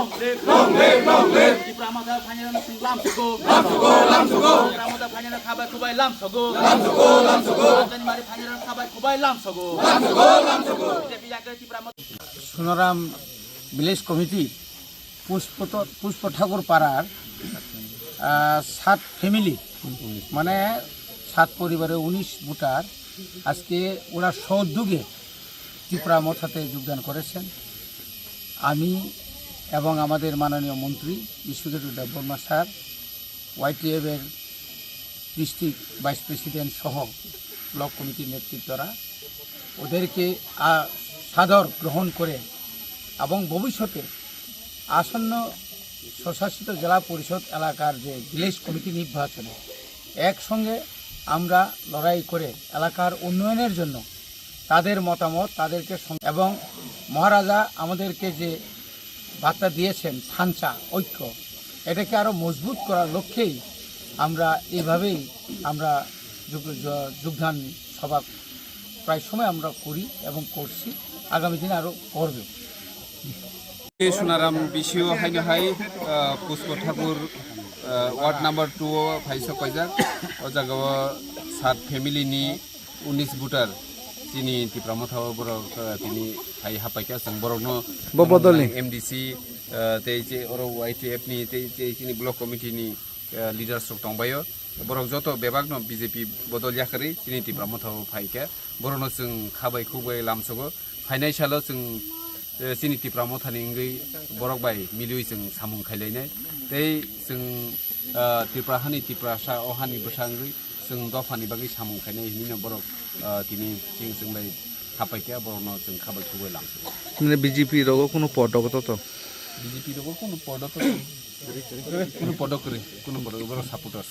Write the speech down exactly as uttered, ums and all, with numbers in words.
Long live, long live. Tipra Motha phainirano chwng lam sogo. Lam sogo, lam sogo. Tipra Motha phainirano khabai khubai lam sogo. Lam sogo, lam sogo. Mari phainirano khabai khubai lam sogo. Lam sogo, lam sogo. B J P yakre Tipra Motha. Sonaram Village Committee পুষ্প, পুষ্প ঠাকুর পাড়ার, আহ, সাত ফ্যামিলি, মানে সাত পরিবারে উনিশ ভোটার আজকে ওনার সহযোগে ত্রিপুরা মথাতে যোগদান করেছেন। আমি এবং আমাদের মাননীয় মন্ত্রী বিশ্বজিৎ দেববর্মা স্যার, ওয়াইটিএফ এর ডিস্ট্রিক্ট ভাইস প্রেসিডেন্ট সহ ব্লক কমিটির নেতৃত্বরা ওদেরকে, আ, সাদর গ্রহণ করে এবং ভবিষ্যতে আসন্ন স্বশাসিত জেলা পরিষদ এলাকার যে ভিলেজ কমিটি নির্বাচনে একসঙ্গে আমরা লড়াই করে এলাকার উন্নয়নের জন্য তাদের মতামত, তাদেরকে সং-, এবং মহারাজা আমাদেরকে যে বার্তা দিয়েছেন, থানচা ঐক্য, এটাকে আরও মজবুত করার লক্ষ্যেই আমরা এইভাবেই আমরা যোগ-, য-, যোগদান সভা প্রায় সময় আমরা করি এবং করছি, আগামী দিনে আরও করব। এই সোনারাম বিসিও হাইনো হাই, আহ, পুষ্প ঠাকুর, আহ, ওয়ার্ড নাম্বার টু ও ফাইসা কয়জাক, ও জায়গাও সাত ফ্যামিলি নি উনিশ voter, chini Tipra Motha o borok, ah, tini hai hapaikha, chwng borokno Bo bodolni? M D C, ah, tei je oro Y T F ni, tei, tei chini block committee ni, ah, leaders rok tongbaio. Borok joto bebakno B J P bodol yakarwi chini Tipra Motha o phaikha. Borokno chwng khabai khukbai lamsogo. Phainai salo chwng, eh, chini Tipra Motha ni wngwi borok bai miliwi chwng samung khailainai. Tei chwng, ah, Tripura hani Tiprasa o hani bwsa wngwi chwng dophani bagwi samung khainai hinwi no borok, ah, tini chwng chwng bai hapaikha, borokno chwng khabai khukbai lamsogo. Mane B J P rogo kunu podok to to? B J P rogo kunu podok to, kunu podok kwrwi, kunu podok borok supporters.